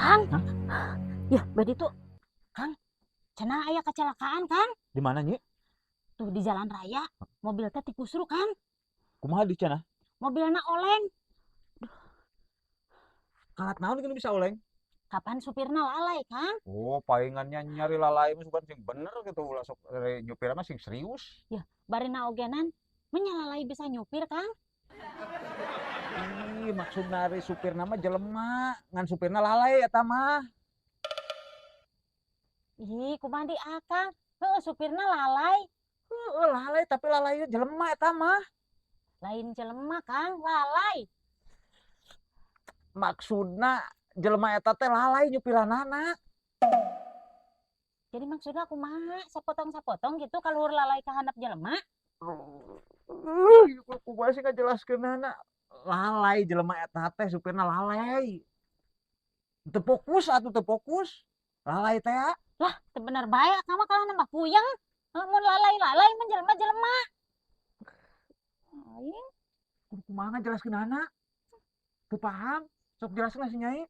Kang. Ya, badi tuh. Kang, cenah aya kecelakaan, Kang. Di mana, Nyi? Tuh di jalan raya, mobil teh tikusru, Kang. Kumaha di cenah? Mobilna oleng. Kalat naon gini bisa oleng? Kapan supirna lalai, Kang? Oh, palingannya nyari lalai mah sugan sing bener gitu, ulah sok nyupir mah sing serius. Ya, barina ogenan lalai bisa nyupir, Kang. Ih, maksudna ari supirna mah jelema, ngan supirna lalai eta mah. Ih, kumaha di Akang? Heeh, supirna lalai. Heeh, lalai, tapi lalainya jelema eta mah. Lain jelema, Kang, lalai. Maksudna jelema eta teh lalai nyupiranana. Jadi maksudnya kumaha? Sapotong-sapotong gitu kaluhur lalai ka handap jelema? Kumaha sih ngajelaskeunana? Lalai jelema eta teh, supirna lalai. Teu fokus atuh, teu fokus. Lalai teh. Lah, teu bener bae akang mah, kalah nambah puyeng. Mun lalai-lalai mun jelema-jelema. Aing. Kumaha ngajelaskeunana? Teu paham. Sok jelaskeun si Nyai.